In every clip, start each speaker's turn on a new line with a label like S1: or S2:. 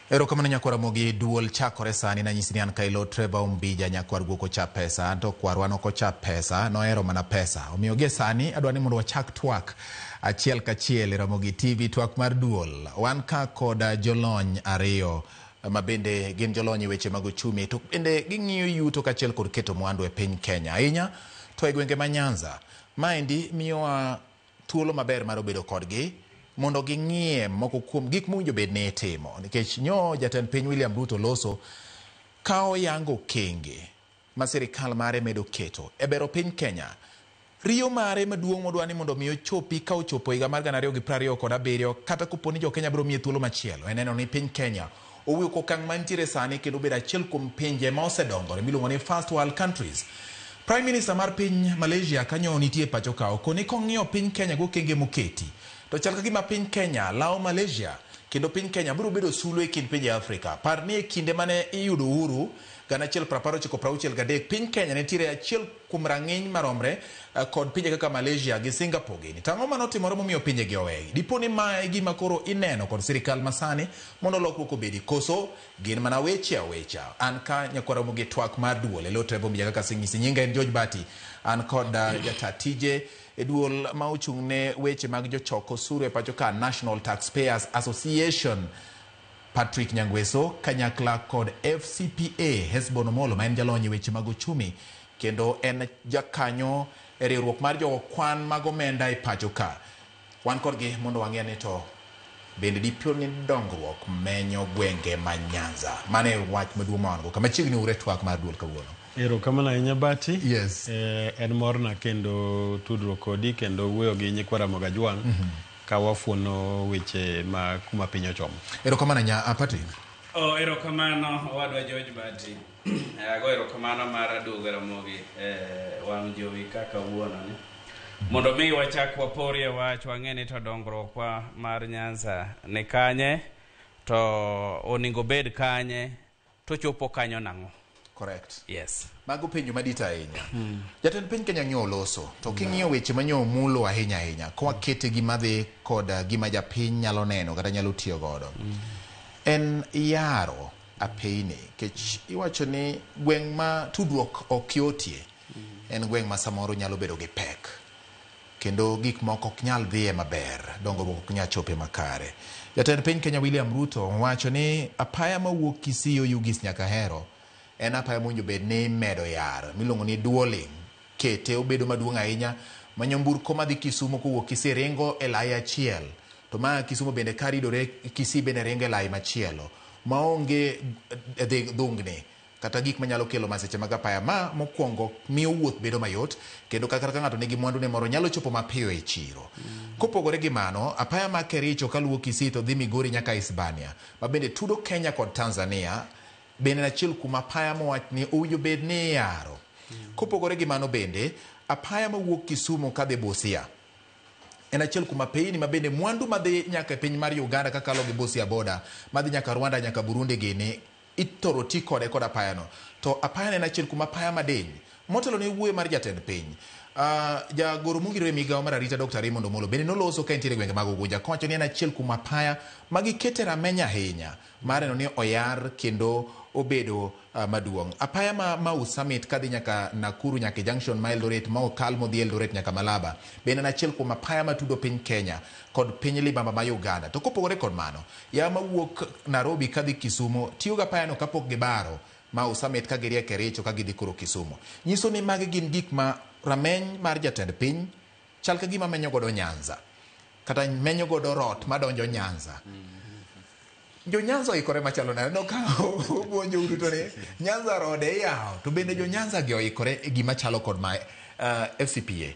S1: Erokamano nyakwar Ramogi, duol chakore sani nanyisi ni an Kailo Trevor Ombija nyakwar guok ocha pesa, anto kwarwa nok ocha pesa, nohero mana pesa. Omiyo gie sani adwa ni mondo wachak twak achiel kachiel e Ramogi TV, twak mar duol. Wan ka koda jolony ariyo ma bende gin jolony e weche mag ochumi to bende ging'iyo yuto kaachiel kod keto mwandu e piny Kenya. Ahinya to e gwenge ma Nyanza. Maendi miyowa thuolo maber mar bedo kodgi mondo ging'iye moko kuom gik mowinjo bed ni itimo nikech nyo jatend piny William Ruto loso ka oyango okenge ma sirikal mare medo keto e bero piny Kenya. Riyo mare maduong' modwa ni mondo mi ochopi ka ochopo higa mar 2027 kata kopo ni jo-Kenya biro miye thuolo machielo en neno ni piny Kenya owuok okang' mantiere sani kendo obedo achiel kuom pinje ma osedongore miluongo ni first world countries. Prime Minister mar piny Malaysia kanyo nitie pacho ka okoni kong'iyo piny Kenya gokenge moketi to chal ka gima piny Kenya lawo Malaysia kendo piny Kenya biro bedo sulo e kind pinje Afrika. Par ni e kinde mane iyudo uhuru 1963 piny Kenya nitiere achiel kuom rang'iny maromre kod pinje kaka Malaysia gi Singapore gini. To ang'o manotimore momiyo pinje gi owegi? Dipo ni ma e gima koro ineno kod sirikal masani mondo lokruok obedi koso gin mana weche awecha. An ka nyakwar Ramogi twak mar duol e lo Trevor Ombija kaka aseng'isi nyinga en George Bati. An kod jata tije e duol ma ochung' ne weche mag jochok osuru e pacho ka National Taxpayers Association Patrick Nyangweso kanyakla kod FCPA Hesbon Omolo ma en jalony e weche mag ochumi kendo en jakanyo e riwruok mar jogo kwan mag omenda e pacho ka. Wan kodgi mondo wang'e ni to bende dipo ni dongruok menyo gwenge ma Nyanza. Mano e wach maduong' ma wan go. Kama chiegni ure twak mar duol kawuono.
S2: Erokamano ahinya Bati.
S1: Yes.
S2: En morna kendo tudruok kodi kendo wuoyo gi nyikwa Ramogi Ajwang' ka wafuono weche ma kuma piny ochomo.
S1: Erokamano ahinya Patrick.
S3: Oh, erokamano owadwa George Bati. Ago erokamano mar duogo Ramogi wang' jowi kaka wuono ni. Mondo mi wachak waporie wach wang'e ni to dongruokwa mar Nyanza ni kanye to onego bed kanye to chopo kanyo nang'o.
S1: Correct.
S3: Yes.
S1: Mago penjo madit ahinya. Jatend piny Kenya ng'iyo oloso to king'iyo weche manyo mulo ahinya ahinya kwakete gima dhi kod gima japiny nyalo neno kata nyalo tiyo godo. En yaro apeyni nikech iwacho ni gweng' ma tudruok ok yotie en gweng' ma samoro nyalo bedo gi pek kendo gik moko ok nyal dhiye maber, dongruok ok nyal chope makare. Jatend piny Kenya William Ruto owacho ni apaya mawuok Kisii Oyugis nyaka Ahero en apaya mowinjo bed ni imedo yar miluongo ni duoling. Kete obedo maduong' ahinya ma nyamburko madhi Kisumo kowuok Kisii ringo e lai achiel to ma Kisumo bende karidore Kisii bende ringo e lai machielo maonge dhungni kata gik manyalo kelo masiche mag apaya. Ma mokwongo miyo wuoth bedo mayot kendo kata ka ng'ato nigi mwandu ne moro nyalo chopo mapiyo e chiro. Kopogore gi mano, apaya ma Kericho kaluwo Kisii to dhi Migori nyaka Hispania ma bende tudo Kenya kod Tanzania bende en achiel kuom apaya mowach ni owinjo bed ni iyaro. Kopogore gi mano bende, apaya mawuok Kisumu kadhi Busia en achiel kuom apeyni ma bende mwandu madhi nyaka e piny mar Uganda kakalo gi Busia border madhi nyaka Rwanda nyaka Burundi gini ithoro ti kode kod apayano. To apayano en achiel kuom apaya madiny. Motelo ne wuoyo mar jatend piny, jagoro mongirore e migawo mar arita Dr. Raymond Omolo bende noloso ka entiere e gwenge mag Ugunja kowacho ni en achiel kuom apaya ma gikete rameny ahinya mar neno ni oyar kendo obedo maduong'. Apaya ma Mau Summit kadhi nyaka Nakuru nyaka e junction ma Eldoret ma okal modhi Eldoret nyaka Malaba bende en achiel kuom apaya matudo piny Kenya kod piny libamba ma Uganda. To kopogore kod mano, yawa mawuok Nairobi kadhi Kisumo tiyo gi apayano kapok gibaro Mau Summit ka girie Kericho ka gidhi koro Kisumo. Nyiso ni magi gin gik ma rameny mar jatend piny chal ka gima menyo godo Nyanza kata menyo godo rot madonjo Nyanza. Jo Nyanza oikore machalo nade? No ka ubuonjo uduto ni Nyanza rode iyawo to bende jo Nyanza gi oikore e gima chalo kod ma FCPA.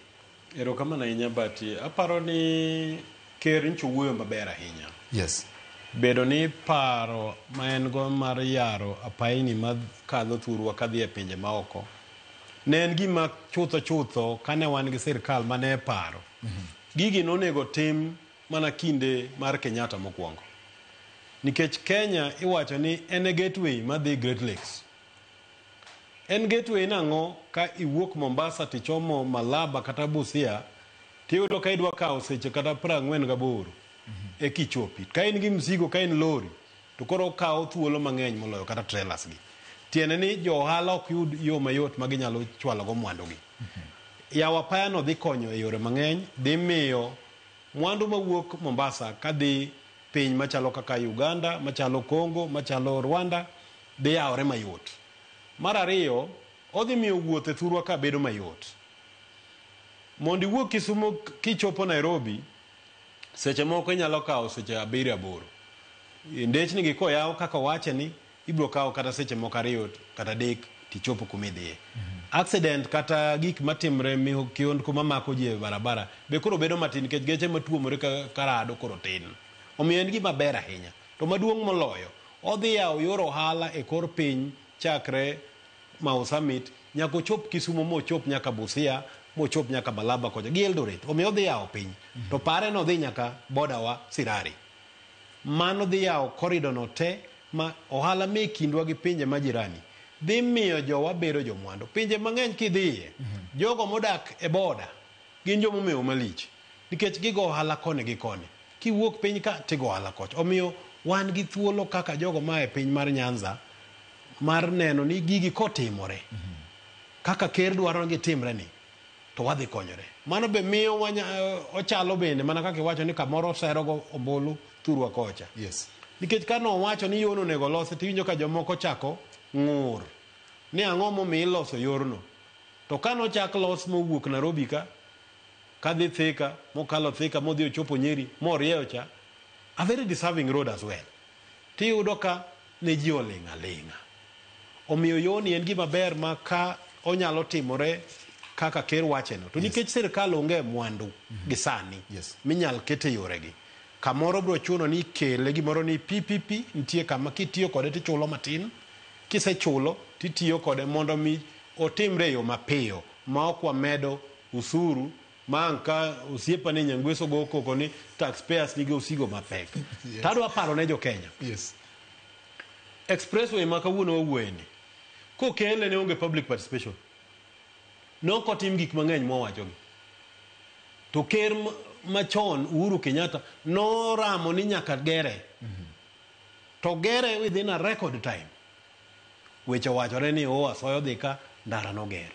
S2: Erokamano ahinya Bati. Aparo ni ker nyocha owuoyo maber ahinya.
S1: Yes.
S2: Bedo ni paro ma en go mar yaro apaini makadho thurwa kadhi e pinje maoko ne en gima chutho chutho kane wan gi sirkal mane paro. Gigi nonego tim mana kinde mar Kenyatta mokwongo. Nikech Kenya iwacho ni en e gateway madhi Great Lakes. En gateway nang'o ka iwuok Mombasa tichomo Malaba kata Busia tiyudo ka idwa kawo seche kata 48 e kichopi. Ka in gi mzigo ka in lori To koro okawo thuolo mang'eny moloyo kata trailers gi. Tiende ni jo ohala ok yud yo mayot ma ginyalo chwalo go mwandu gi. Yawo apaya no dhi konyo e yore mang'eny, dhi miyo mwandu mawuok Mombasa kadhi piny machalo kaka Uganda, machalo Congo, machalo Rwanda, dhi yawore mayot. Mar ariyo, odhi miyo wuoth e thurwa ka bedo mayot. Mondo iwuog Kisumu kichopo Nairobi, seche moko inyalo kawo seche 7 8. Ndechni gi koyaw kaka owache ni, ibiro kawo kata seche moko 2 kata 3 tichopo kumidhiye. Accident kata gik matimre kihondko mamako ji e barabara be koro bedo matin nikech geche matuomore ka rado koro tin. Omiyo en gima ber ahinya. To maduong' moloyo, odhi yawo yor ohala e kor piny chakre Mau Summit nyaka ochop Kisumu mochop nyaka Busia mochop nyaka Malaba kocha gi Eldoret. Omiyo odhi yawo piny. To pare no odhi nyaka boda wa Sirari. Mano dhi yawo corridor no te ma ohala me kindwa gi pinje ma jirani dhi miyo jowa bedo jomwandu. Pinje mang'eny kidhiye, jogo modak e boda gin jomomewo malich nikech gigo ohala koni gi koni. Kiwuok piny ka tigo ohala kocha. Omiyo wan gi thuolo kaka jogo ma e piny mar Nyanza mar neno ni gigi kotimore kaka ker dwaro ni gitimre ni to wadhi konyore. Mano be miyo ochalo bende mana kaka iwacho ni kamoro oserogo ombulu thurwa kocha. Nikech ka nowacho ni yorno onego olosi tiwinjo ka jomoko chako ng'ur ni ang'o momiyo iloso yorno. To ka nochak los mowuok Nairobi ka kadhi Thika mokalo Thika modhi ochopo Nyeri morieyo cha a very deserving road as well. Tiyudo ka ne ji oling' aling'a. Omiyo yoni en gima ber ma ka onyalo timore kaka ker wacheno. To nikech sirkal onge mwandu gi sani minyal kete yoregi. Kamoro biro chuno ni ikele gimoro ni PPP nitie kama kitiyo kode tichulo matin. Kisechulo titiyo kode mondo mi otimre e yo mapiyo ma ok wamedo usuru ma ang' ka osiepa ni Nyangweso go koko ni taxpayers nigi osigo mapek. Tadwa paro ne jo Kenya. Expressway ma kawuono wawuoye ni kokele ne onge public participation. Ne ok otim gik mang'eny mwawachogi. To ker machon Uhuru Kenyatta noramo ni nyaka gere. To gere within a record time. Weche owachore ni o asoyo dhi ka ndara noger.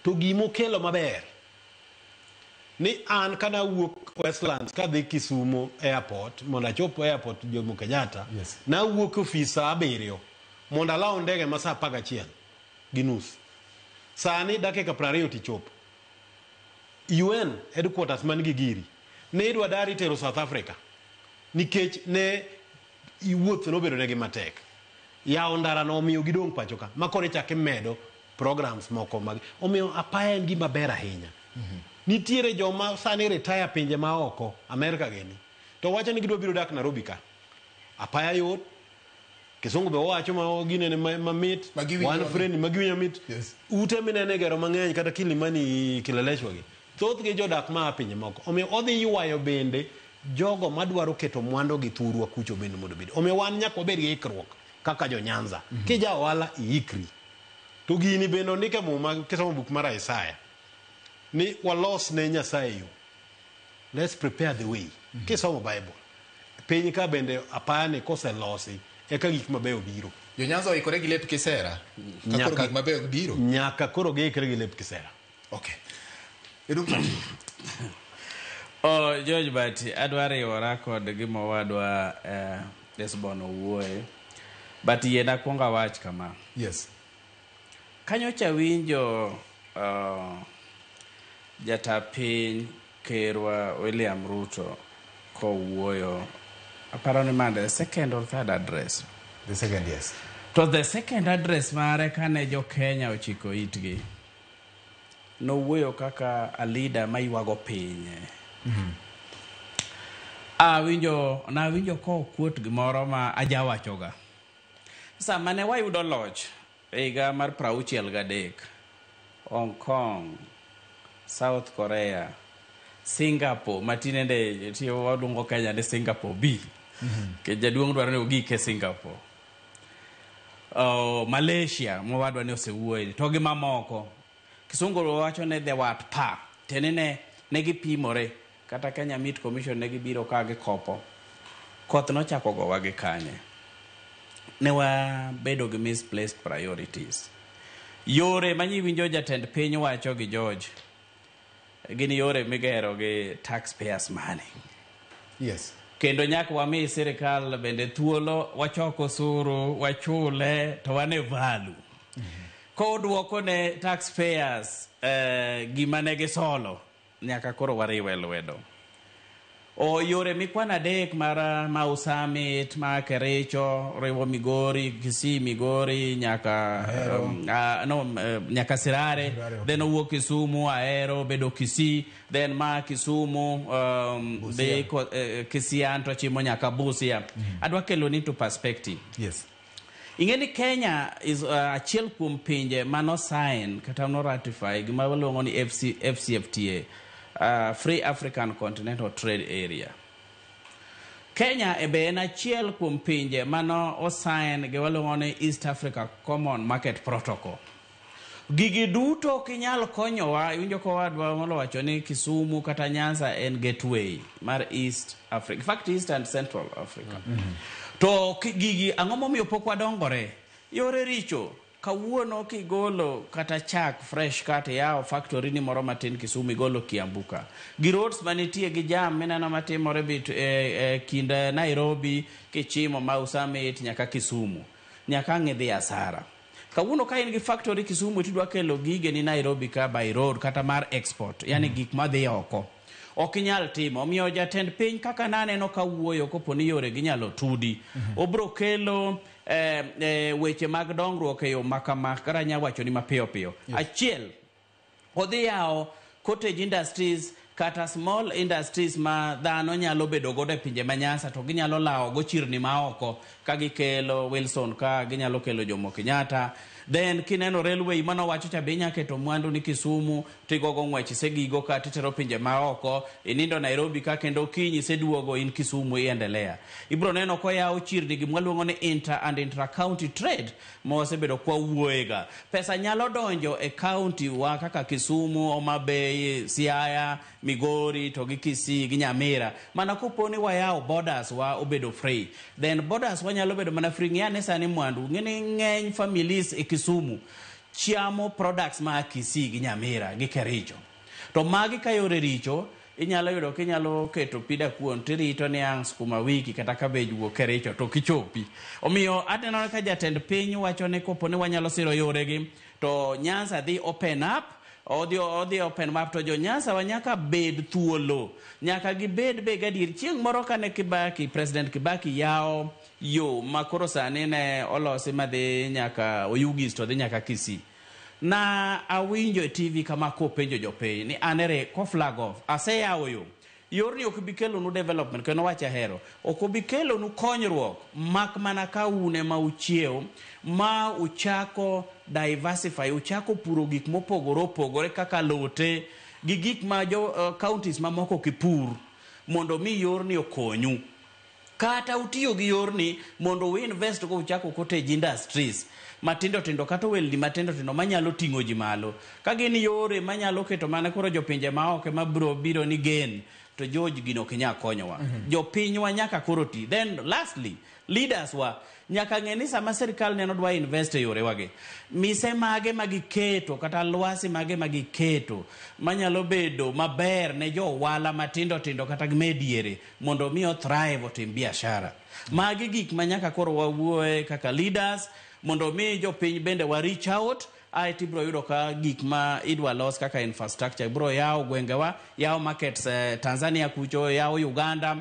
S2: To gimokelo maber ni an kana wuok Westlands kadhi Kisumu airport mondo achop airport Jomo Kenyatta nawuok e ofis saa 7 mondo alaw ndege ma saa 11:30. Sani dakika 20 tichopo. UN headquarters man Gigiri ne idwa dar itero South Africa nikech ne wuoth nobedo negi matek. Yawo ndara no omiyo gidong' pacho ka ma koro ichako imedo programs moko mag omiyo apaya en gima ber ahinya. Nitiere joma sani retire pinje ma oko Amerika gini to wacho ni gidwa biro dak Nairobi ka. Apaya yot, kisungu be wacho ma ginene mamit,
S1: Ma giwinjo
S2: wan
S1: mamit.
S2: friendly ma giwinjo mamit. Ute minene gero mang'eny kata Kilimani Kileleshwa gi. Thothgi jodak maa pinje moko. Omiyo odhi ywayo bende jogo madwaro keto mwandu gi thurwa kucho bende mondo obed. Omiyo wan nyaka wabed gi ikruok kaka jo Nyanza. Kija ohala iikri. To gini bende ondik e muma kisomo buk mar Isaya ni walos ne Nyasaye yo. Let's prepare the way. Kisomo Bible. Piny ka bende apaya ni koselosi eka gik mabeyo biro.
S1: Jo Nyanza oikore gi lep kisera. Ka koro gik mabeyo biro.
S2: Nyaka koro giikre gi lep kisera.
S1: Okay. Edu
S3: Oh, George Bati, adwa riwora kod gima owadwa Desbon owuoye. But yiena kuongo awach kama. Kanyocha winjo jata piny kerwa William Ruto kowuoyo. Aparo ni mande the second or third address.
S1: The second, yes.
S3: To the second address mare kane jo Kenya ochiko itgi. Nowuoyo kaka a leader maywago pinye. Awinjo nawinjo kokuot gimoro ma ajawachoga. Sama ne wayudo loch e higa mar 63, Hong Kong, South Korea, Singapore, ma tinende tiyo waluongo Kenya ni Singapore B. Nikech jaduong' dwaro ni ogik e Singapore. Malaysia mowadwa ni osewuoye to gi mamoko. Kisungu wacho ni they were at par. Tiende ne gipimore. Kata Kenya Meat Commission ne gibiro ka gikopo. Koth nochako gowa gi kanye. Ne wabedo gi misplaced priorities. Yore manyiwinjo jatend piny wacho gi George gin yore migero gi taxpayers money. Kendo nyaka wami sirikal bende thuolo wachok osuru, wachule to wane value. Koduoko ne taxpayers gima ne gisolo, nyaka koro wariwe lwedo. O yore mikwano adek mar Mau Summit, ma Kericho, riwo Migori, Kisii, Migori, nyaka no, nyaka Sirare,
S1: Sirare, okay.
S3: Then owuok Kisumu, Ahero, bedo Kisii, then ma Kisumu,
S1: Busia.
S3: dhi Kisian to chimo nyaka Busia. Adwa kelo ni to perspective. Ing'e ni Kenya is achiel kuom pinje mano sign kata no ratify gima waluongo ni AfCFTA, Free African Continental Trade Area. Kenya e be en achiel kuom pinje mano osign gi waluongo ni East Africa Common Market Protocol. Gigi duto ok inyal konyowa, iwinjo ka owadwa molo wacho ni Kisumu kata Nyanza en gateway mar East Africa. In fact, East and Central Africa. To gigi ang'o momiyo pok wadongore? Yore richo. Kawuono kigolo kata chak fresh kata iyawo factory ni moro matin Kisumu igolo Kiambu ka. Gi roads manitie gi jam mineno matimore bit kind Nairobi kichimo Mau Summit nyaka Kisumu. Nyaka ang' idhi asara. Kawuono ka in gi factory Kisumu tidwa kelo gige ni Nairobi ka by road kata mar export, yani gik madhi oko. Ok inyal timo. Omiyo jatend piny kaka naneno ka wuoyo kopo ni yore ginyalo tudi. Obro kelo weche mag dongruok e yo makama kata anya wacho ni mapiyo piyo. Achiel, odhi yawo cottage industries kata small industries ma dhano nyalo bedo godo e pinje ma Nyanza to ginyalo lawo go chirni ma oko ka gikelo Wilson ka ginyalo kelo Jomo Kenyatta. Then kineno railway mano wacho cha be inya keto mwandu ni Kisumu tigogo ng'wech isegigo ka titero pinje ma oko inindo Nairobi ka kendo kiny iseduogo in Kisumu iendelea. Ibro neno koyawo chirni gima waluongo ni inter and intra county trade ma wasebedo kwa wuoyega. Pesa nyalo donjo e county wa kaka Kisumu, Homa Bay, Siaya, Migori to gi Kisii gi Nyamira. Mana kopo ni wayawo borders wa obedo free. Then borders wa nyalo bedo mana free. Ng'i ane sani mwandu. Ng'e ni ng'eny families e Kisumu chiamo products ma Kisii gi Nyamira gi Kericho. To magi ka yore richo, inyalo yudo kinyalo keto pida kuon tirito ni ang' sukuma wiki kata cabbage wuok Kericho to kichopi. Omiyo aneno ka jatend piny wacho ni kopo ni wanyalo siro yoregi to Nyanza dhi open up, odhi open up to jo Nyanza wa nyaka bed thuolo. Nyaka gibed be gadier. Chieng' moro kane Kibaki, President Kibaki yawo yo ma koro sani ne olosi madhi nyaka Oyugis to dhi nyaka Kisii. Na awinjo e TV kama kopenjo jopiny ni an ere ko flag off aseyawo yo. Yorni ok bi kelonu development kendo wach ahero. Ok obi kelonu konyruok mak mana ka un ema uchiew ma uchako diversify, uchako puro gik mopogore opogore kaka lote gi gik ma jo counties mamoko ok pur mondo mi yorni okonyu. Kata utiyo gi yorni mondo u-invest go uchako cottage industries matindo tindo kata ohelni matindo tindo manyalo ting'o ji malo. Ka gin yore manyalo keto mana koro jopinje maoko ema biro biro ni gen to George gino ok nyal konyowa. Jopinywa nyaka koro ti. Then lastly, leaders wa nyaka ng'e ni sama sirikal neno dwa invest e yorewagi, mise mage ma giketo kata lwasi mage ma giketo manyalo bedo maber ne jo ohala matindo tindo kata mediere mondo mi o thrive otim biashara. Magi gik ma nyaka koro wawuoye kaka leaders mondo mi jopiny bende wa reach out ae tibiro yudo ka gik ma idwa los kaka infrastructure biro yawo gwengewa, yawo markets Tanzania kucho, yawo Uganda,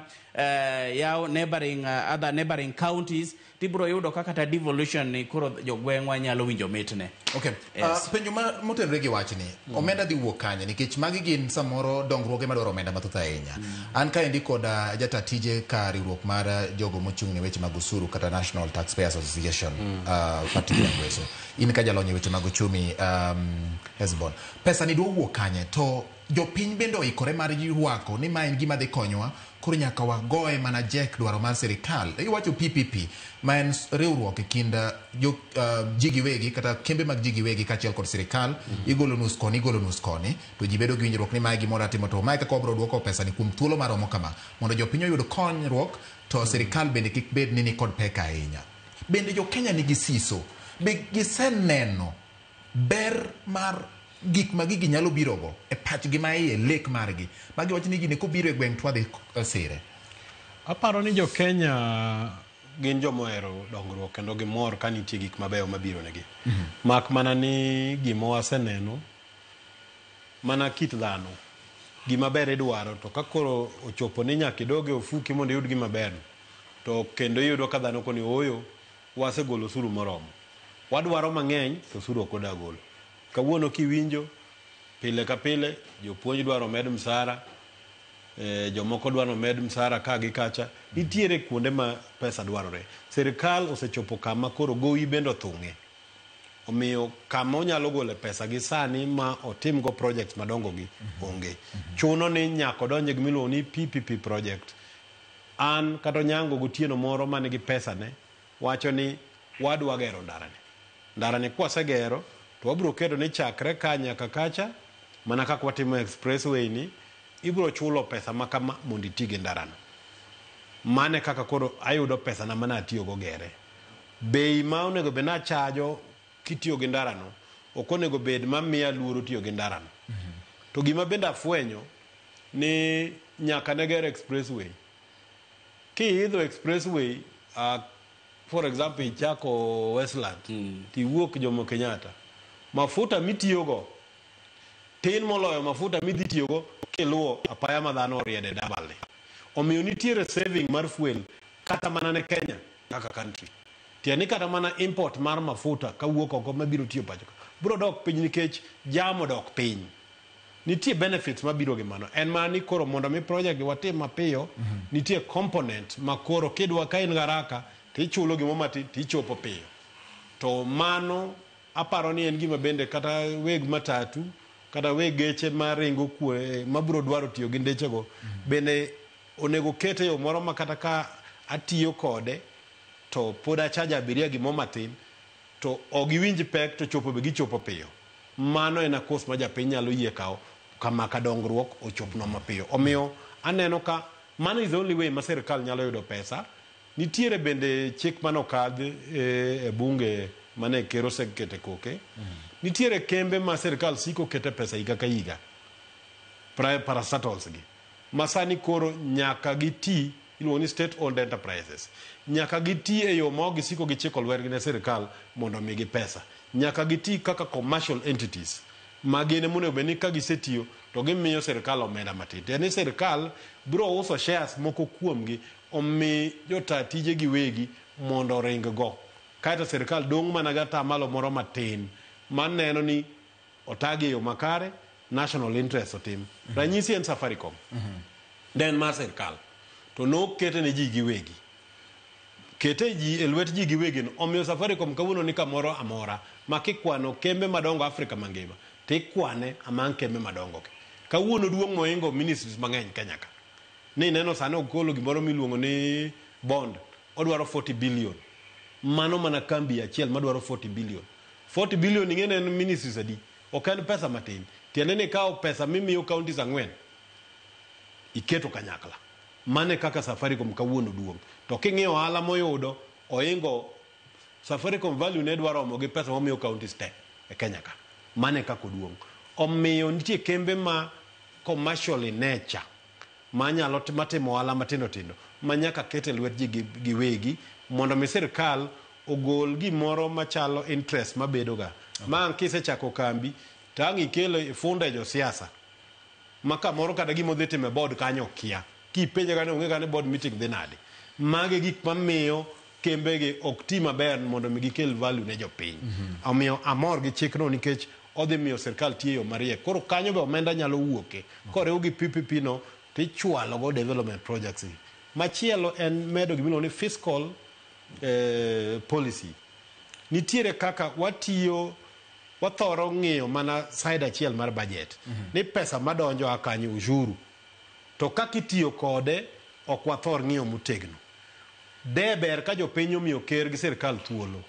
S3: yawo neighboring, other neighboring counties tibiro yudo ka kata devolution ni koro jogweng'wa nyalo winjo mitne.
S1: Okay.
S3: Yes.
S1: Penjo ma motenore gi wachni, omenda dhi wuok kanye nikech magi gin samoro dongruoge madwaro omenda mathoth ahinya. An kaendi kod jata tije ka riwruok mar jogo mochung' ne weche mag osuru kata National Taxpayers Association, Patrick Nyangweso. In ka jalony e weche mag uchumi, Hesbon. Pesa ni dwa wuok kanye to jopiny bende oikore mar rwako ni ma en gima dhi konyowa koro nyaka wagoye mana jek dwaro mar sirikal. Iwacho PPP ma en riwruok e kind ji giwegi kata kembe mag ji giwegi kaachiel kod sirikal. Igolo nus koni, igolo nus koni, to ji bedo gi winjruok ni mae gimoro atimo to mae kaka wabiro duoko pesa ni kuom thuolo maromo kama mondo jopiny oyud konyruok to sirikal bende kik bed ni nikod pek ahinya. Bende jo Kenya nigi siso? Be giseneno ber mar gik ma gigi nyalo birogo e pachgi ma iye, lek margi, ma giwacho ni gini kobiro e gweng' to wadhi sire?
S2: Aparo ni jo Kenya gin joma ohero dongruok kendo gimor ka nitie gik mabeyo mabiro negi. Mak mana ni gima waseneno, mana kit dhano, gima ber idwaro to ka koro ochopo ni nyaka idog e ofuki mondo iyud gima ber, to kendo iyudo ka dhano koni ooyo, wasegolo osuru moromo. Wadwaro mang'eny to osuru ok odag golo. Kawuono kiwinjo, pile ka pile, jopuonj dwaro med msara, jomoko dwaro med msara ka gi kacha. Nitiere kuonde ma pesa dwarore. Sirikal osechopo kama koro gowi bende othung'e. Omiyo kama onyalo gole pesa gi sani ma otimgo projects madongo gi onge. Chuno ni nyaka odonje gi miluongo ni PPP project. An kata Onyango gotieno moro manigi pesa ne wacho ni wadwa gero ndarani. Ndarani kwasegero to wabiro keto ni chakre ka nyaka kacha mana kaka watimo expressway ni ibiro chulo pesa ma kama mondo iti gi ndarano. Mane kaka koro ayudo pesa na mane atiyogo gere. Bei ma onego bed ni achajo kitiyo gi ndarano ok onego bed mamiya luoro tiyo gi ndarano. To gima bende afwenyo ni nyaka ne ger expressway. Kiidho expressway, for example ichako Westland, tiwuok Jomo Kenyatta, mafuta mitiyogo tin moloyo mafuta midhi tiyogo kiluwo apaya ma dhano oriede double ni. Omiyo nitiere saving mar fuel kata mana ne Kenya kaka country. Tiende ni kata mana import mar mafuta kawuok oko mabiro tiyo pacho ka biro dok piny nikech jam odok piny. Nitie benefits mabiro gi mano. En mana ni koro mondo mi project gi watim mapiyo, nitie component ma koro kidwa ka in garaka tichulo gimo matin tichopo piyo. To mano aparo ni en gima bende kata weg matatu kata weg geche maringo kwe mabiro dwaro tiyo gi ndechego bende onego kete yo moro ma kata ka atiyo kode to pod achajo abiria gimo matin to ok giwinj pek to chopo be gichopo piyo. Mano en a cost ma japiny nyalo yie kawo kama ka dongruok ochopnwa mapiyo. Omiyo aneno ka mano is the only way ma sirikal nyalo yudo pesa. Nitiere bende chik mane okadh e bunge mane ker osekete koke. Nitiere kembe ma sirikal siko kete pesa higa ka higa. Parastatals gi. Ma sani koro nyaka giti, iluongo ni state owned enterprises. Nyaka giti e yo ma ok gisiko gichiko lwetgi ne sirikal mondo omigi pesa. Nyaka giti kaka commercial entities. Ma gin ema onego bed ni ka gisetiyo to gimiyo sirikal omenda matin. Tiende ni sirikal biro uso shares moko kuomgi omi jota tije giwegi mondo oring go. Kaeto sirikal dong' mana gi atamalo moro matin maneno ni otagi e yo makare, national interest otim. Ranyisi en Safaricom. Ne en mar sirikal. To nokete ne ji giwegi. Kete ji e lwet ji giwegi no omiyo Safaricom kawuono ni kamoro amora ma kikwano kembe madongo Afrika mangima tikwane among kembe madongo gi. Kawuono duong' moingo ministries mang'eny Kenya ka. Ni neno sani ogolo gimoro miluongo ni bond odwaro 40 billion. Mano mana kambi achiel madwaro 40 billion. 40 billion ing'e ne en ministries adi? Ok en pesa matin. Tiende ni ikawo pesa mimiyo counties ang'wen iketo kanyakla. Mano e kaka Safaricom kawuono duong'. To king'iyo ohala moyudo, oingo Safaricom value ne dwa romo gi pesa momiyo counties te e Kenya ka. Mano e kaka oduong'. Omiyo nitie kembe ma commercial in nature manyalo matimo ohala matindo tindo ma nyaka ket e lwet ji giwegi mondo mi sirkal ogol gimoro machalo interest mabedo ga. Ma kisechako kambi to ang' ikelo ifunde josiasa ma kamoro kata gima odhi timo e board kanyo okia. Kipenje kanyo onge kata ni board meeting dhi nade. Magi gik mamiyo kembegi ok ti maber mondo mi gikel value ne jopiny. Omiyo amor gi chikno nikech odhi miyo sirkal tiyo e yo mariek. Koro kanyo be omenda nyalo wuoke. Koriw gi PPP no tichwalo go development projects gi. Machielo en medo gimiluongo ni fiscal policy. Nitiere kaka watiyo wathoro ng'iyo mana side achiel mar budget. Ni pesa madonjo a kanyo ushuru. To kaka itiyo kode ok wathor ng'iyo motegno. De ber ka jopiny omiyo ker gi sirkal thuolo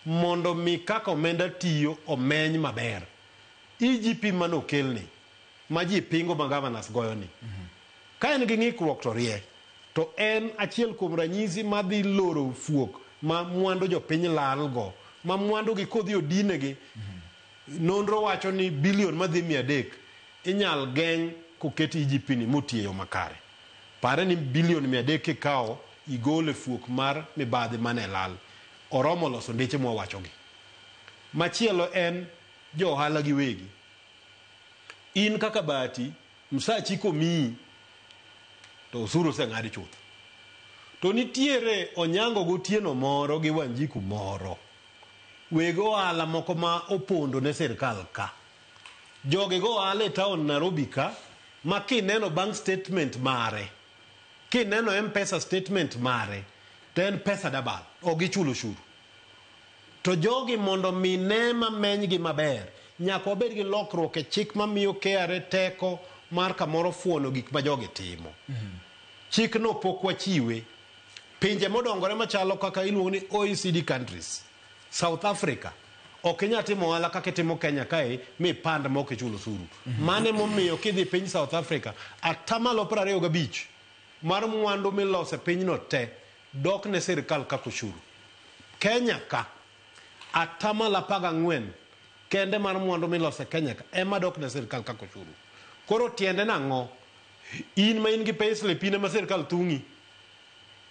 S2: mondo mi kaka omenda tiyo omeny maber. EGP manokelni ma ji pingo ma governors goyo ni. Ka en gi ng'ikruok to rie. To en achiel kuom ranyisi madhi loro fuok ma mwandu jopiny lalgo, ma mwandu gi kodhi odinegi. Nonro wacho ni bilion madhi 300 inyal geng' koket EGP ni motiyo e yo makare. Pare ni bilion 300 kikawo igolo e fuok mar mibadhi mane lal, oromo loso ndeche mwawachogi. Machielo en jo ohala giwegi. In kaka Bahati, msachi komiyi to osuru oseng'adi chuth. To nitiere Onyango Gotieno moro gi Wanjiku moro, weg ohala moko ma opondo ne sirkal ka. Jogi go ohala e town Nairobi ka, ma kineno bank statement mare, kineno M-Pesa statement mare, to en pesa dabal, ok gichul osuru. To jogi mondo mi ne mamenygi maber, nyaka wabed gi lokruok e chik mamiyo KRA teko mar kamoro fuono gik ma jogi timo. Chikno pok wachiwe. Pinje modongore machalo kaka iluongo ni OECD countries, South Africa, ok inyal timo ohala kaka itimo Kenya kae mipand ma ok ichul osuru. Mano emomiyo kidhi piny South Africa, atamalo 25 mar mwandu miloso e pinyno te dok ne sirkal kaka osuru. Kenya ka, atamalo 14 kende mar mwandu miloso e Kenya ka ema dok ne sirkal kaka osuru. Koro tiende nang'o? In ma in gi payslip in ema sirkal thung'i.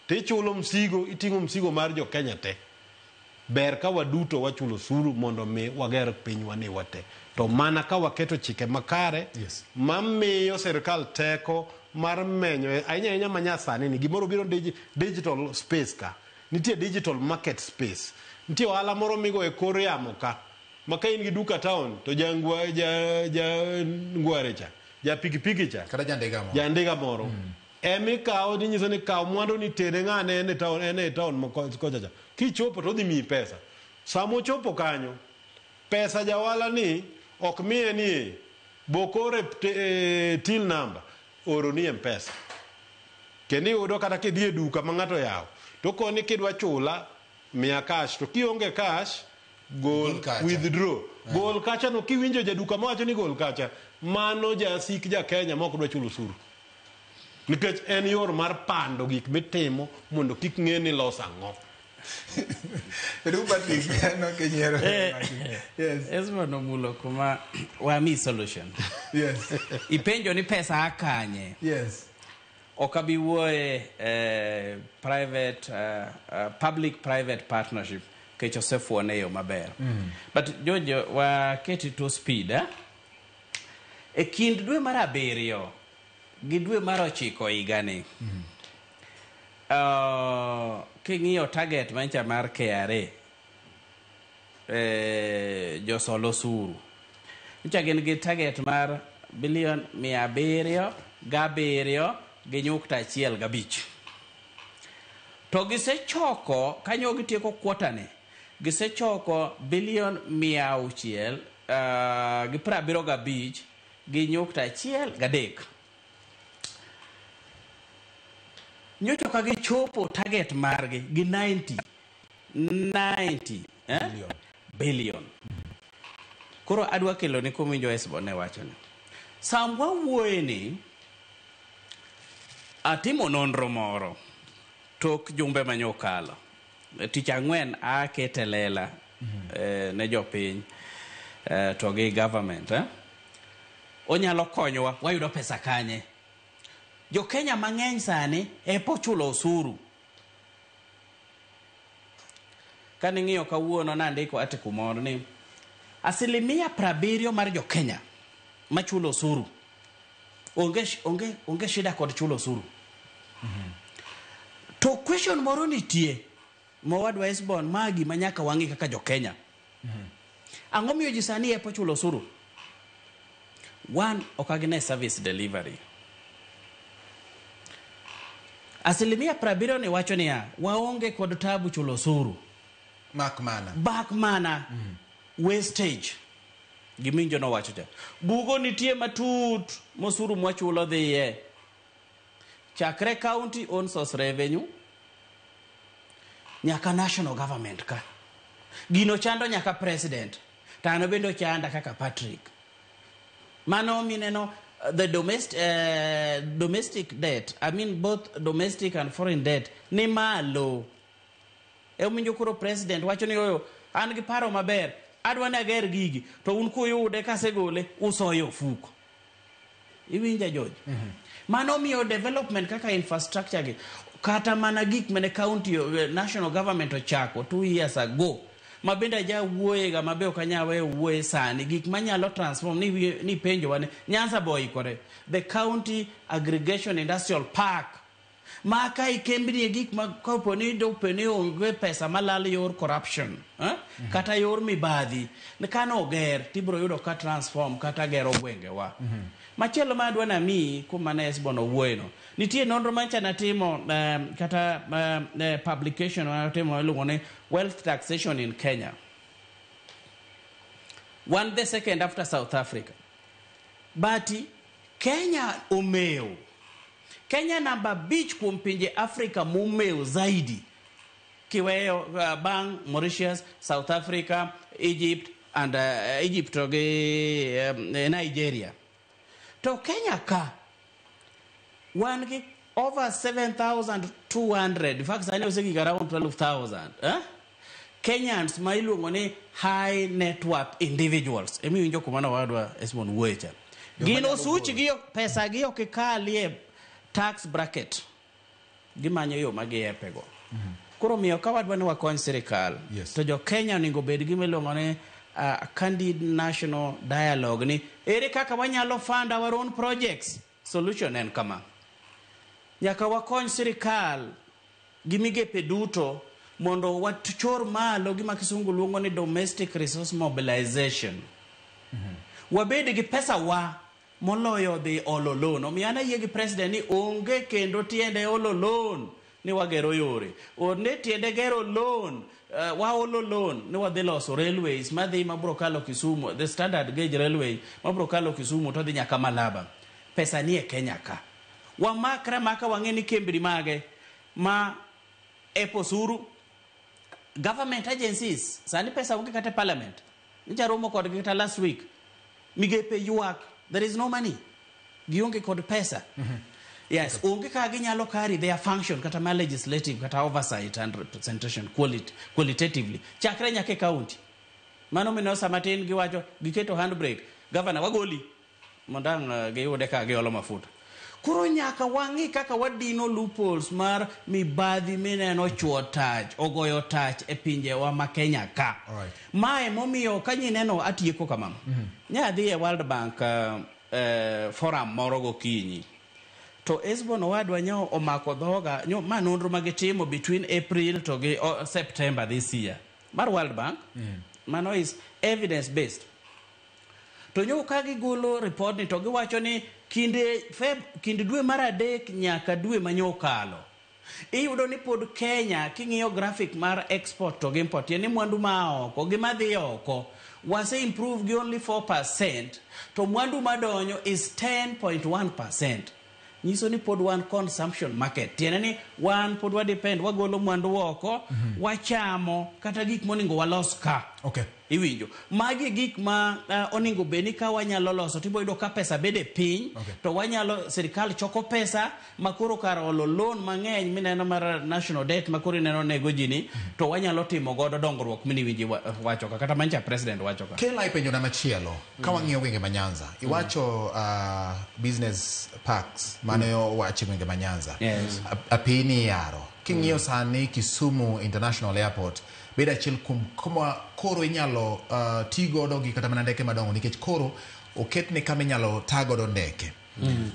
S2: Tichulo msigo, iting'o msigo mar jo Kenya te. Ber ka waduto wachulo osuru mondo mi wager pinywa ni wate. To mana ka waketo chike makare mamiyo sirkal teko mar menyo ahinya ahinya manyasani ni gimoro biro digital space ka. Nitie digital market space. Nitie ohala moro migo e kor yamo ka. Ma ka in gi duka town to jangwa ja ja ngware cha, ja pikipiki cha.
S1: Kata jandiga moro.
S2: Jandiga moro. Emikawo tinyiso ni kaw mwandu ni tere ng'ane en e town, en e town kocha cha. Kichopo to odhi miyi pesa. Sama ochopo kanyo, pesa jawala ni ok miye ni bokore till number, oro ni M-Pesa. Kendo iyudo kata kidhi e duka ma ng'ato oyawo, to okoni kidwa chula, miya cash. To kionge cash, gol, withdraw. Gol kacha no kiwinjo jaduka mawacho ni gol kacha, mano jasik ja Kenya ma ok dwa chulo osuru. Nikech en yor mar pando gik mitimo mondo kik ng'e ni los ang'o.
S1: Patrick, no kinyiero.
S3: Yes. Esma nomulo kuma wami solution.
S1: Yes.
S3: Ipenjo ni pesa akanye.
S1: Yes.
S3: Ok abi wuoye private public private partnership kech osefuone yo maber. But George, waketi to speed eh? E kind dwe mar 7 gi dwe mar 9 higani. King'iyo target mancha mar KRA josol osuru ncha gin gi target mar bilion 707.15. To gisechoko kanyo gitieko quarter ni, gisechoko bilion 675.13. Nyocha ka gichopo target margi gi 90 billion. Koro adwa kelo ni kuminjo Esbo ne wacho ni. Samwa wuoye ni atimo nonro moro tok jumbe manyokalo. Tich ang'wen akete lela ne jopiny to gi government Onyalo konyowa wayudo pesa kanye. Jo Kenya mang'eny sani epo chulo osuru. Kane ng'iyo kawuono nandiko article moro ni 70% mar jo Kenya machulo osuru onge shida kod chulo osuru. To question moro nitie mowadwa Esbon magi manyaka wang'i kaka jo Kenya. Ang'o miyo ji sani epo chulo osuru? One, ok gine service delivery. 70% ni wacho niya, waonge kod tabu chulo osuru.
S1: Mak mana.
S3: Bak mana. Wastage. Giminjo nowacho cha. Bugo nitie matut mosuru mwachulo dhiye. Chakre county own source revenue nyaka national government ka. Gino chando nyaka president. Tano bende ochanda kaka Patrick. Mano mineno the domestic debt, I mean both domestic and foreign debt, ni malo. Emomiyo koro president wacho ni oyo an gi paro maber, adwa ni ager gigi, to un kuyude kasegole usoye ofuko. Iwinja George? Mano miyo development kaka infrastructure gi kata mana gik mane county national government ochako 2 years ago ma bende aja wuoyega ma be ok anyal weyo wuoye sani, gik manyalo transform ni penjowa ni Nyanza be oikore, the county aggregation industrial park ma ka ikembni e gik ma kapo ni dope ni onge pesa malal yor corruption, eh? Kata yor mibadhi kano oger tibiro yudo ka transform kata gero gwengewa. Machielo ma adwa namiyi kuma ne Esbon owuoyeno, nitie nonro mancha natimo kata publication manatimo iluongo ni wealth taxation in Kenya, one the second after South Africa, but Kenya omewo. Kenya namba 5 kuom pinje Afrika momewo zaidi kiweyo bang' Mauritius, South Africa, Egypt and Egypt to gi Nigeria. To Kenya ka wan gi over 7200, in fact sani osegik around 12,000, eh? Kenyans ma iluongo ni high net worth individuals, emiwinjo kuma nowadwa Esmond wuoye cha, gin
S1: manyalo
S3: osuch gi pesa gi ok ikalie tax bracket, gimanyo yo ma giepego. Koro miyo ka wadwa ni wakony sirikal to jo Kenya onego bed gima iluongo ni candid national dialogue ni ere kaka wanyalo fund our own projects. Solution en kama: nyaka wakony sirikal gi migepe duto mondo wachor malo gima kisungu luongo ni domestic resource mobilization. Wabed gi pesa wa moloyo dhi olo loan. Omiyo an ayie gi president ni onge kendo tiende olo loan ni wagero yore, onge tiende gero loan, waolo loan ni wadhi loso railways madhi mabro kalo Kisumu, the standard gauge railway mabro kalo Kisumu to dhi nyaka Malaba. Pesa ni e Kenya ka. Wamakre maka wang'e ni kembni mage ma epo osuru, government agencies sani pesa onge kata e parliament. Nyicha romo kodgi kata last week, migepe ywak, there is no money, gionge kod pesa. Yes, onge kaka ginyalo carry their function kata ma legislative kata oversight and representation qualitatively chakre nyaka e county. Mano mineno sama tin giwacho giketo handbrake, governor wagoli mondo ang' giyude ka giolo mafuta. Koro nyaka wang'i kaka wadino loopholes mar mibadhi mineno chuo tach ogoyo tach e pinjewa ma Kenya ka. Mae momiyo ka nyineno atieko kama. Nya adhi e World Bank forum moro gokinyi to Esbon owadwa nyo omako dhoga nyo ma nonro ma gitimo between April to gi September this year mar World Bank. Mano is evidence based. To nyo ka gigolo report ni to giwacho ni kinde Feb, kind dwe mar adek nyaka dwe manyo okalo, iyudo ni pod Kenya king'iyo graphic mar export to gi import, tiende ni mwandu ma oko gi madhi oko wase improve gi only 4%, to mwandu madonjo is 10.1%. Nyiso ni pod wan consumption market, tiende ni wan pod wa depend, wagolo mwandu oko, wachamo kata gik monego walos ka. Iwinjo magi gik ma onego bed ni ka wanyalo loso tibo yudo ka pesa bede piny. To wanyalo sirikal choko pesa ma koro kar olo loan mang'eny mineno mar national debt ma koro ineno nego ji ni to wanyalo timo godo dongruok miniwinji wacho ka kata mancha president wacho ka.
S1: Kela ipenjo na machielo ka wang'iyo gwenge ma Nyanza, iwacho business parks mane owach e gwenge ma Nyanza. Apini yaro king'iyo sani Kisumu International Airport bedo achiel kuom kuma koro inyalo ti godo gi kata mana ndeke madongo nikech koro oketne kama inyalo ta godo ndeke.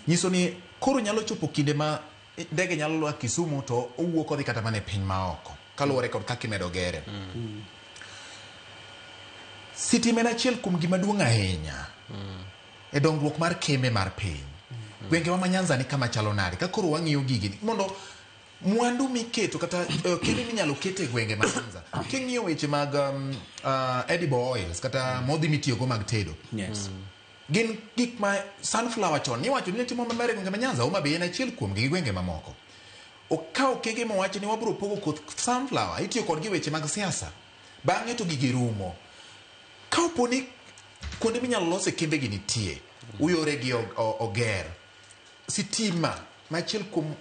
S1: Nyiso ni koro nyalo chopo kinde ma ndege nyalo lwa Kisumu to owuok odhi kata mana e piny maoko kaluwore kod kaka imedo gere. Sitima en achiel kuom gima duong' ahinya e dongruok mar kembe mar piny. Gwengewa ma Nyanza ni kama chalo nade ka koro wang'iyo gigi mondo mwandu miketo kata kembe minyalo ket e gwenge ma Nyanza, king'iyo weche mag edible oils kata modhi mitiyogo mag tedo, gin gik ma sunflower chon niwacho ni ne timo maber e gwenge ma Nyanza. Homa Bay en achiel kuomgi gi gwenge mamoko. Okawo okenge mowacho ni wabiro pogo koth sunflower, itiyo kodgi e weche mag siasa, bang'e to gigi rumo. Ka opo ni kuonde minyalo lose kembe gi nitie, uyore gi oger sitima ma achiel kuom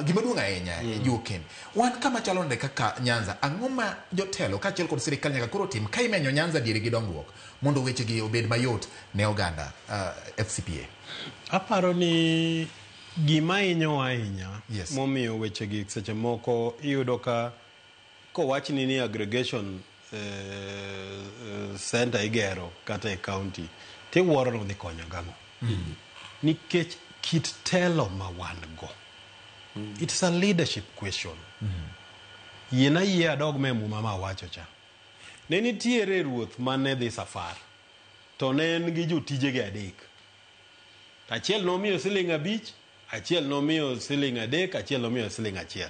S1: Gima duong' ahinya Joken, wan kama chalo nade kaka Nyanza, ang'o ma jotelo kaachiel kod sirikal nyaka koro tim ka imenyo Nyanza diere gi dongruok mondo wechegi obed mayot ne oganda FCPA?
S2: Aparo ni gima hinyowa ahinya
S1: Yes.
S2: momiyo wechegi seche moko iyudo ka kowachni ni aggregation center igero kata e county tiwuoro ni odhi konyo gang'o nikech kit telo ma wan go. It's a leadership question. Yiena yie adog me muma ma awacho cha. Ne nitiere ruoth mane dhi safar to ne en gi jotijege adek. Achiel nomiyo siling 5, achiel nomiyo siling 3, achiel nomiyo siling 1.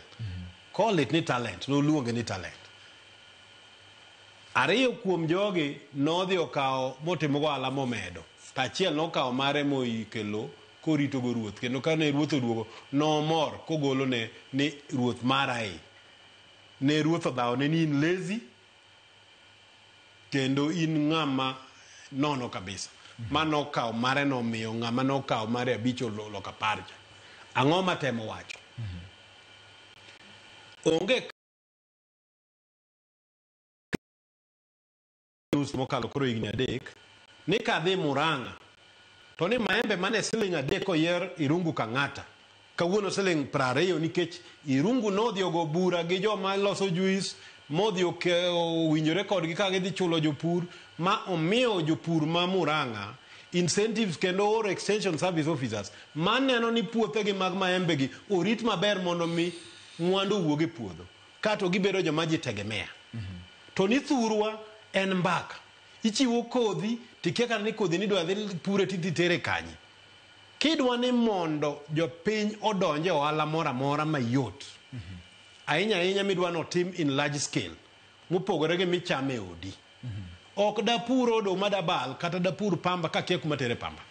S2: Call it ni talent, noluonge ni talent. Ariyo kuom jogi nodhi okawo motimogo ohala momedo. To achiel nokawo mare moikelo koritogo ruoth. Kendo kane ruoth oduogo, nomor kogolone ni ruoth mara e. Ne ruoth odhawone ni in lazy, kendo in ng'ama nono kabisa. Ma nokawo mare nomiyo ng'ama nokawo mare 5 oloko 10 cha. Ang'o matemo wacho? Onge nus mokalo koro higni 3 ni kadhi Murang'a to ni maembe mane siling 3 oyier Irungu Kang'ata kawuono siling 20 nikech Irungu nodhi ogo bura gi joma loso juice modhi owinjore kodgi ka gidhi chulo jopur ma omiyo jopur ma Murang'a incentives kendo oro extension service officers maneno ni puothegi mag maembe gi orit maber mondo mi mwandu owuog e puodho kato gibedo joma ji tegemea. To ni thurwa en mbaka. Ichiwo kodhi tikia kata ni kodhi ni idwa dhi pure tidhi tere kanye. Kidwa ni mondo jopiny odonje ohala moro amora mayot, ahinya ahinya midwa notim in large scale, mopogore gi michame e odi. Ok dapur oduma dabal kata dapur pamba kakia kuma tere pamba.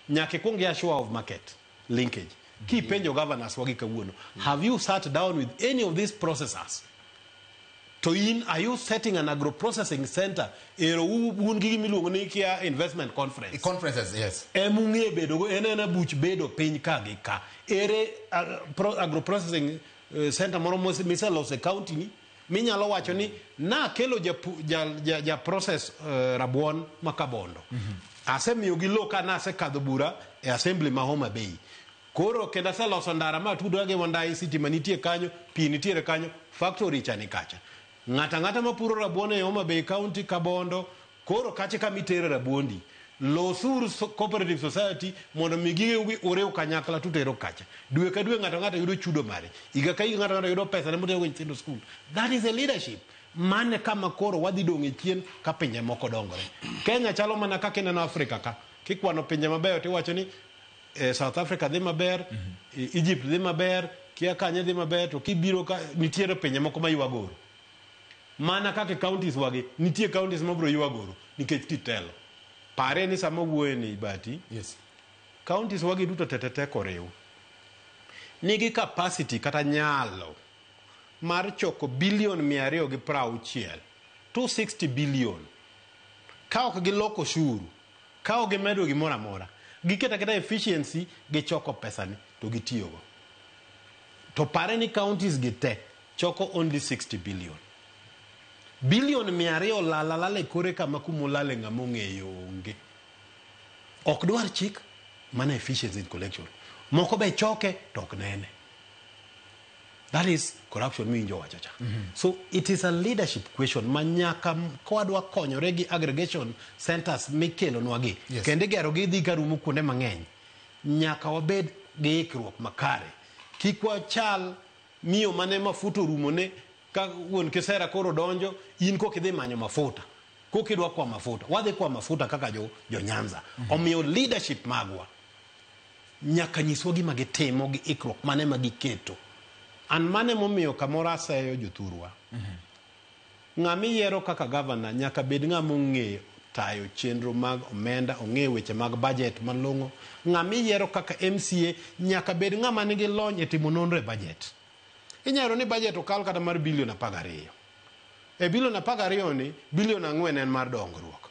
S2: Nyaka ikuong i assure of market linkage. Kipenjo governors wagi kawuono, have you sat down with any of these processors? To in, are you setting an agro-processing center? Ero un gi gimiluongo ni kia investment conference.
S1: Conferences, yes.
S2: Emung'e bedo go, en ena buch bedo piny ka gi ka. Ere agro-processing center moro miseloso e county ni, minyalo wacho ni nakelo ja process rabuon ma Kabondo. Asemiyo gi lo ka nasekadho bura e assembly ma Homa Bay. Koro kendo aseloso ndara ma tudora gi Wandai sitima nitie kanyo, pi nitiere kanyo, factory cha ni kacha. Ng'ato ang'ata mapuro rabuon e Homa Bay County, Kabondo, koro kacha kama itere rabuondi. Losuru cooperative society mondo mi gige uriw kanyakla tutero kacha. Dwe ka dwe ng'ato ang'ata yudo chudo mare. Higa ka higa ng'ato ang'ata yudo pesa ne motero go nyithindo skul. That is a leadership. Mane kama koro wadhi dong' e chien ka pinje moko dongore. Kenya chalo mana kaka ineno Afrika ka. Kikwano pinje mabeyo tiwacho ni South Africa dhi maber, Egypt dhi maber, kia kanye dhi maber, to kibiro ka nitiere pinje moko ma ywagoro. Mana kaka counties wagi, nitie counties mabiro ywagoro nikech kit telo. Pare ni sama wuoye ni Bati,
S1: Yes.
S2: counties wagi duto tetete koriw. Nigi capacity kata nyalo mar choko bilion 260, 260 billion. Ka ok giloko ushuru, ka ok gimedo gimoro amora, giketo aketa efficiency, gichoko pesani to gitiyogo. To pare ni counties gi te choko only 60 billion. Bilion 200 lal alala e kore kama kumolale ng'ama ong'eyo onge. Ok dwar chik, mana efficiency in collection. Moko be choke to ok nene. That is corruption miwinjo wacho cha. So it is a leadership question ma nyaka kwadwa konyore gi aggregation centers mikelonwa gi.
S1: Yes.
S2: Kendo igero gi dhi karumo kuonde mang'eny. Nyaka wabed gi ikruok makare. Kik wachal miyo mane mafuta orumone ka wuon kisera koro donjo, in koka idhi manyo mafuta. Koka idwa kwa mafuta. Wadhi kwa mafuta kaka jo Nyanza. Omiyo leadership magwa nyaka nyiswa gima gitimo gi ikruok mane ma giketo. An mane momiyo kamoro aseyo jothurwa. Ng'ama iyiero kaka governor nyaka bed ng'ama ong'eyo tayo chenro mag omenda, ong'eyo weche mag budget malong'o. Ng'ama iyiero kaka MCA nyaka bed ng'ama nigi lony e timo nonro e budget. Inyalo ni budget okal kata mar bilion 12. E bilion 12 ni, bilion 4 en mar dongruok.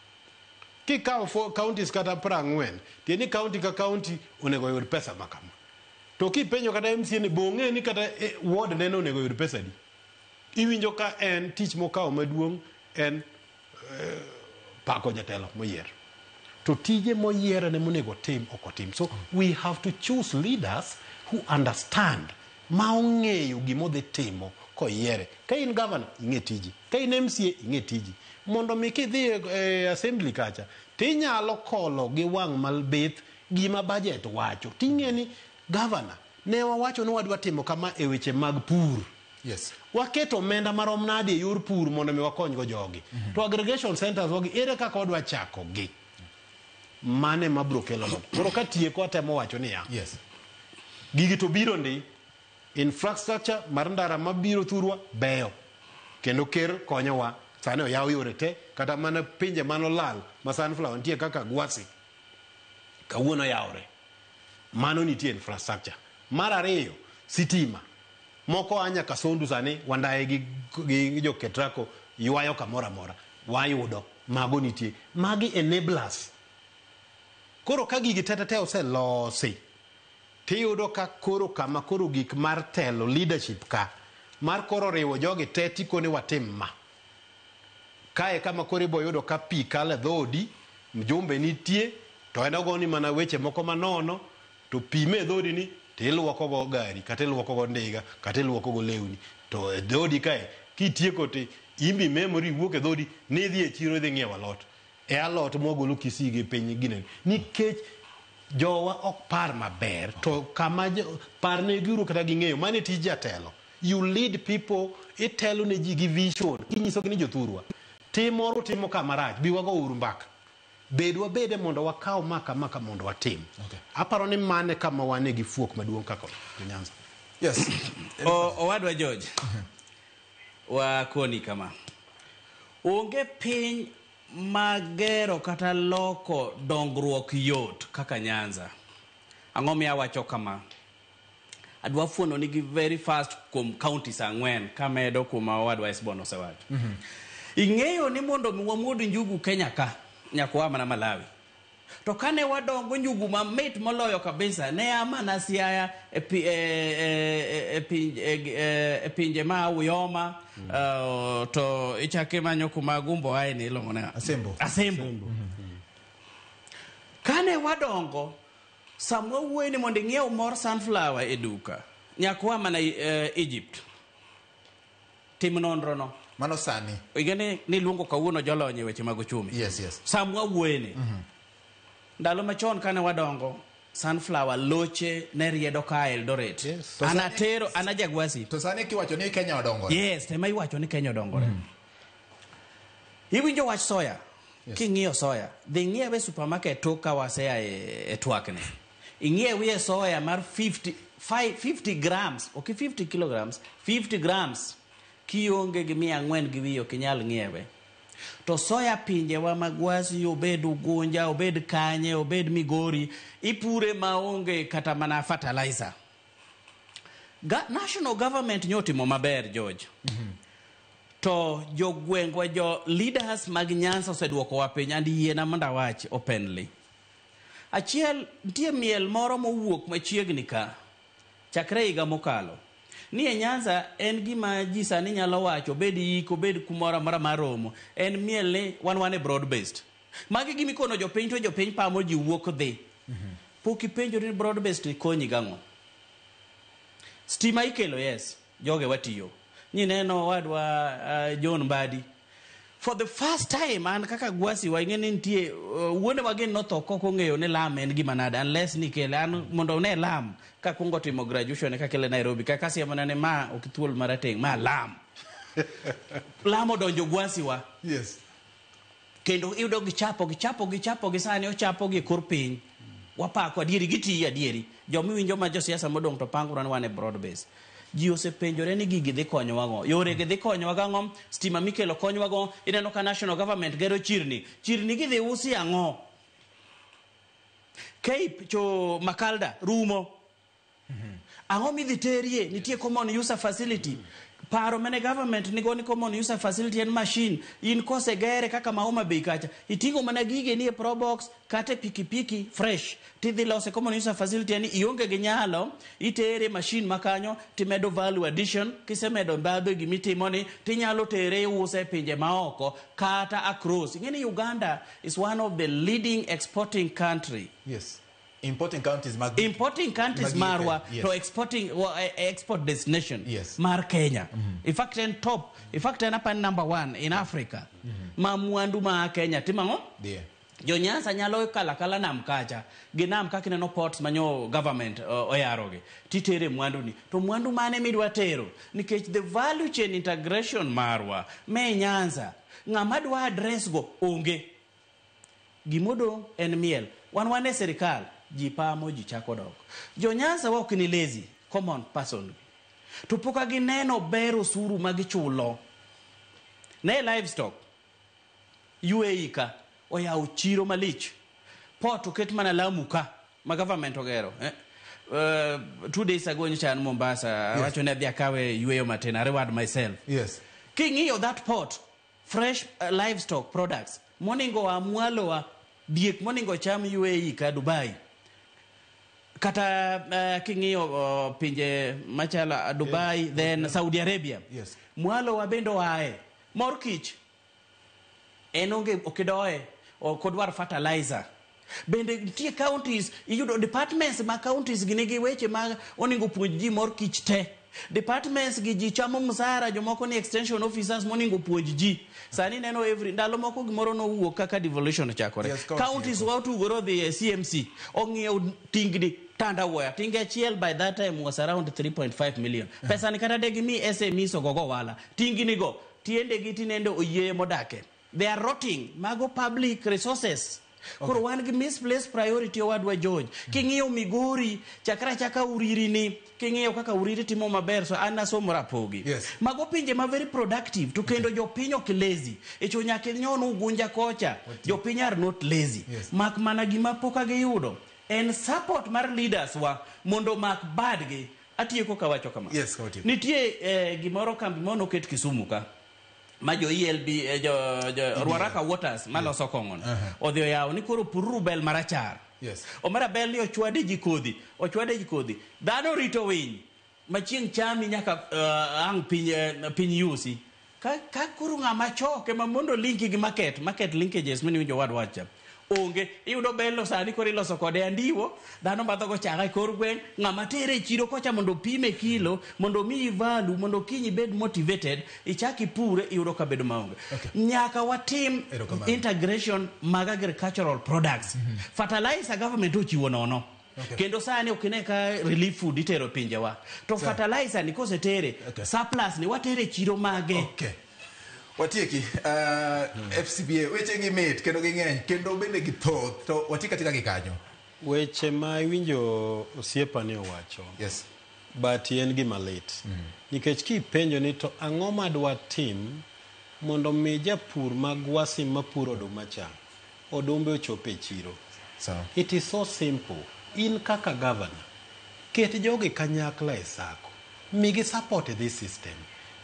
S2: Kikawo 4 counties kata 40, tiende ni county ka county onego oyud pesa ma kama. To kipenjo kata MCA ni bong'e ni kata ward neno onego yud pesa di. Iwinjo ka en tich mokawo maduong' en pako jatelo moyier. To tije moyier ne monego tim ok otim. So we have to choose leaders who understand ma ong'eyo gimodhi timo koyiere. Ka in governor, ing'e tiji. Ka in MCA, ing'e tiji. Mondo mi kidhi e assembly kacha, tinyalo kolo gi wang' malbith gima budget wacho. Ting'e ni governor, ne wawacho ni wadwa timo kama e weche mag pur.
S1: Yes.
S2: Waketo omenda marom nade e yor pur mondo mi wakonygo jogi. To aggregation centers wagi ere kaka wadwa chako gi. Mane mabro kelo lokruok. Koro katieko atemo wacho niya.
S1: Yes.
S2: Gigi to biro ndi. Infrastructure mar ndara mabiro thurwa beyo. Kendo ker konyowa. Sani oyaw yore te kata mana pinje manolal ma sunflower nitie kaka Gwasi. Kawuono oyawre. Mano nitie infrastructure. Mar ariyo, sitima. Moko a nyaka Sondu sani wandaye gi jo Ketraco ywayo kamoro amora. Wayudo. Mago nitie. Magi enablers. Koro ka gigi te te oselosi, tiyudo ka koro kama koro gik mar telo leadership ka mar koro riwo jogi te tikone watim ma. Kae kama koro ibo yudo ka pi kalo e dhoodi, mjumbe nitie, to en ogoni mana weche moko manono, to pi me dhoodi ni tiluoko go gari, kata iluoko go ndiga, kata iluoko go lewni. To e dhoodi kae, kitieko to imbi memory wuok e dhoodi, nidhi e chiro idhi ng'iewo alot. E alot mwagolo Kisii gi piny ginene. Nikech jowa ok par maber, to kama par negiuru kata ging'eyo, mano e tij jatelo. You lead people, itelo ne ji gi vision, kinyisogi ni jothurwa. Tim moro timo kama rach, bi wago uru mbaka. Bed wabede mondo wakaw maka maka mondo watim.
S1: Okay.
S2: Aparo ni mane kama wane gi fuok maduong' kaka Nyanza.
S1: Yes.
S3: Owadwa George, wakoni kama. Onge piny magero kata loko dongruok yot kaka Nyanza. Ang'o miyo awacho kama? Adwa fuono nigi very fast kuom counties ang'wen kamedo kuma owadwa Esbon osewacho. Ing'eyo ni mondo mi wamuod njugu Kenya ka, nyaka waa mana Malawi. To kane wadongo njugu mamit moloyo kabisa, ne a mana Siaya e pinje ma Uyoma, to ichako imanyo kuma Gumbo ae ni iluongo ni
S1: Asembo.
S3: Asembo. Kane wadongo, sama wawuoyo ni mondo ing'iew mor sunflower e duka, nyaka waa mana Egypt. Tim nonro no.
S1: Mano sani.
S3: Ing'e ni luongo kawuono jolony e weche mag uchumi.
S1: Yes, yes.
S3: Sama wawuoyo ni. Ndalo machon kane wadongo, sunflower loche ne riedo ka Eldoret.
S2: Yes.
S3: Anatero, ana Jagwasi.
S1: To sani kiwacho ni Kenya odongore.
S3: Yes, tema iwacho ni Kenya odongore. Iwinjo wach soya.
S1: Yes.
S3: King'iyo soya, dhi ng'iewe e supermarket tok ka wasea e twakni. Ing'iewie soya mar 50 grams, ok 50 kilograms, 50 grams. Kionge gi 400 gi wiye ok inyal ng'iewe. To soya pinjewa mag Gwasi, obed Ugunja, obed Kanye, obed Migori, ipure maonge kata mana fertilizer. National government nyotimo maber, George. To jogwengwa, jo leaders mag Nyanza oseduokowa piny, and yiena mondo awach openly. Achiel, nitie miel moro mowuok machiegni ka, chakre higa mokalo. Ni e Nyanza en gima ji sani nyalo wacho, obed yik, obed kumoro amora mar romo. En miel ni wan e broad based. Magi gima ikono jopiny to jopiny pamo ji wuok dhi. Pok ipenjori ni broad based ni konyi gang'o? Stima ikelo, yes, joge watiyo. Nyineno wadwa John Mbadi. For the first time an kaka Gwasi wa ing'e ni nitie wuonewa gin notho kok ong'eyo ni lam en gima nade unless ni kele an mondo one lam kakwongo timo graduation kakele Nairobi kaka siemona ni ma ok thuol marateng' ma lam. Lam odonjo Gwasi wa.
S1: Yes.
S3: Kendo iyudo gichapo gichapo gichapo gi sani ochapo gi e kor piny. Wapako adieri gitiyo adieri. Jomiwinjo ma josiasa modong' to pangore ni wan e broad base. Ji osepenjore ni gigi dhi konyowa go. Yore gi dhi konyowa gang'o? Stima mikelo konyowa go. Ineno ka national government gero chirni. Chirni gidhi usi ang'o? Cape cho Makalda rumo. Ang'o midhi terie? Nitie common user facility. Paro mane government nigo ni common user facility en machine. In kosegere kaka ma Homa Bay kacha, iting'o mana gige ni e probox kata e pikipiki fresh tidhi lose common user facility en ionge gi nyalo itere machine makanyo timedo value addition. Kisemedo ndhadhu e gimitimo ni tinyalo tere iuse e pinje maoko kata across. Ing'e ni Uganda is one of the leading exporting country.
S1: Yes. Importing counties mag
S3: Importing countries
S1: mag
S3: marwa
S1: yes.
S3: to exporting export destination
S1: Yes.
S3: mar Kenya. In fact en top, in fact en apa number one in Africa. Ma mwandu ma Kenya timang'o?
S1: Yeah.
S3: Jo Nyanza nyalo kala kala nam kacha gi nam kaka ineno ports manyo government oyarogi titere mwandu ni to mwandu mane midwa tero nikech the value chain integration marwa me Nyanza ng'ama dwa address go onge. Gimodong' en miel wan wan e sirikal ji pamo ji chako dok jo Nyanza wa ok ni lazy common person to pok gineno ber osuru ma gichulo ne livestock. UAE ka oyawo chiro malich port oket mana Lamu ka ma government ogero, eh? 2 days ago nyocha an Mombasa. Awacho ni adhi akawe yweyo matin, I reward myself. King'iyo that port, fresh livestock products moningo wa mwalowa diek moningo cham UAE ka Dubai kata king'iyo pinje machalo Dubai, then Saudi Arabia. Mwalowa bende oaye mor kich en onge okidoye ok odwar fertilizer. Bende nitie counties iyudo departments ma counties gi nigi weche ma onego puonj ji mor kich te. Departments gi ji chamo msara jomoko ni extension officers monego puonj ji sani neno every ndalo moko gimoro nowuok kaka devolution ochakore.
S1: Yes, county,
S3: counties wa otugore odhi e CMC ong'iewo tingni tandawuoya tinga achiel by that time was around 3.5 million. Pesa ni kata de gimi SMEs ogogo ohala tingni go tiendegi tinende oyieye modake, they are rotting. Mago public resources. Koro wan gi misplaced priority owadwa George. King'iyo Migori chakra chaka Uriri ni king'iyo kaka Uriri timo maber so an nasomo Rapogi. Mago pinje ma very productive to kendo jopiny ok lazy echo nyaka inyon Ugunja kocha jopiny are not lazy. Mak mana gima pok giyudo en support mar leaders wa mondo mak badgi. Atieko kawacho kama.
S1: Yes, kawatieko.
S3: Nitie gimoro kambi moro noket Kisumu ka ma jo ELB jo Ruaraka Waters maloso kong'ono odhi oyawo ni koro pururu bel marachar. Omera bel ni ochwade ji kodhi ochwade ji kodhi dhano rito winy ma chieng' chami nyaka ang' piny piny yusi ka koro ng'ama choke ma mondo linki gi market market linkages mani winjo wad wacha onge iyudo bel sani koro iloso kode andiwo dhano madho go chak e kor gweng' ng'ama tere e chiro kocha mondo opime kilo mondo omiyi value mondo kiny ibed motivated ichak ipure iyudo ka bedo maonge. Nyaka watim
S1: Erokamano.
S3: integration mag agricultural products. Fertilizer government ochiwo nono. Kendo sani ok ine ka relief food itero e pinjewa to fertilizer ni kosetere surplus ni watere e chiro mage.
S1: Okay. Watieki FCBA weche gi mit kendo ging'eny kendo bende githoth to watiek atika gi kanyo.
S2: Weche ma iwinjo osiepa ni owacho but en gima lit nikech kipenjo ni to ang'o ma dwa tim mondo mi japur mag Gwasi mapuro oduma cha odumbe ochop e chiro.
S1: Sawa.
S2: It is so simple. In kaka governor, ket jogi kanyakla e sacco. Migi support this system.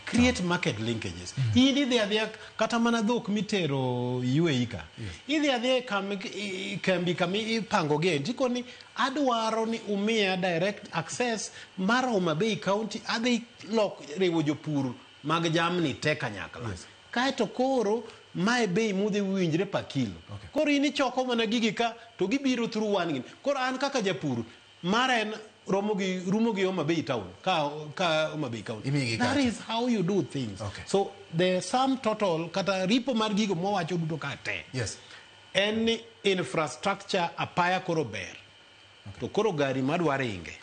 S2: Create market linkages. In idhi adhiya kata mana dhok mitero UAE ka. Idhi adhiya e kambi kama ipangogie. Tikoni adwaro ni umiya direct access mar Homa Bay County adhi lok riwo jopur mag jamni te kanyakla. Kaeto koro mae bei mudhi winjre per kilo. Koro in ichoko mana gigi ka to gibiro through one gini. Koro an kaka japur mara en romo gi rumo gi Homa Bay town ka Homa Bay County.
S1: Imiyi gi
S2: That
S1: kacha.
S2: is how you do things.
S1: Okay.
S2: So the sum total kata ripo mar gigo mwawacho duto ka te. En ni infrastructure apaya koro ber. To koro gari madwa ringe.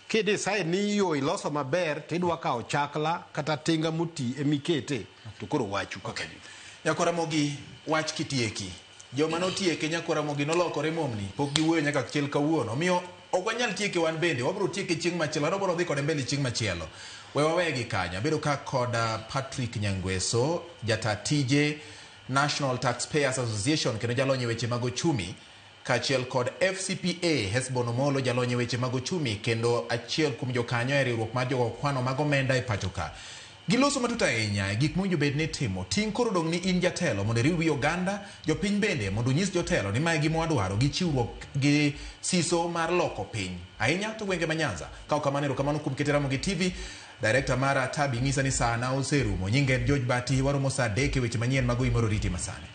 S2: Kidecide ni yo iloso maber tidwa kawo chakla kata tinga moti emikete to koro wachu kaka ji.
S1: Nyakoramogi wach kitieki. Joma notieke Nyakoramogi nolokore momni pok giwuoyo nyaka chiel kawuono. Omiyo ok wanyal tieke wan bende wabiro tieke chieng' machielo kata wabiro dhi kode mbele chieng' machielo. We wawegi kanyo. Abedo ka kod Patrick Nyangweso, jata tije National Taxpayers Association kendo jalony e weche mag ochumi. Kaachiel kod FCPA Hesbon Omolo, jalony e weche mag ochumi kendo achiel kuom jokanyo e riwruok mar jogo kwano mag omenda e pacho ka. Giloso matut ahinya e gik mowinjo bed ni itimo. Ting' koro odong' ni in jatelo mondo iriw wi oganda, jopiny bende mondo onyis jotelo ni mae e gima wadwaro gi chiwruok gi siso mar loko piny. Ahinya to gwenge ma Nyanza. Ka ok kamano erokamano kuom kete Ramogi TV. Director mara Tabi ng'isa ni saa na oserumo. Nyinga en George Bati, waromo saa 3 e weche manyien mag Oimoro Oriti masani.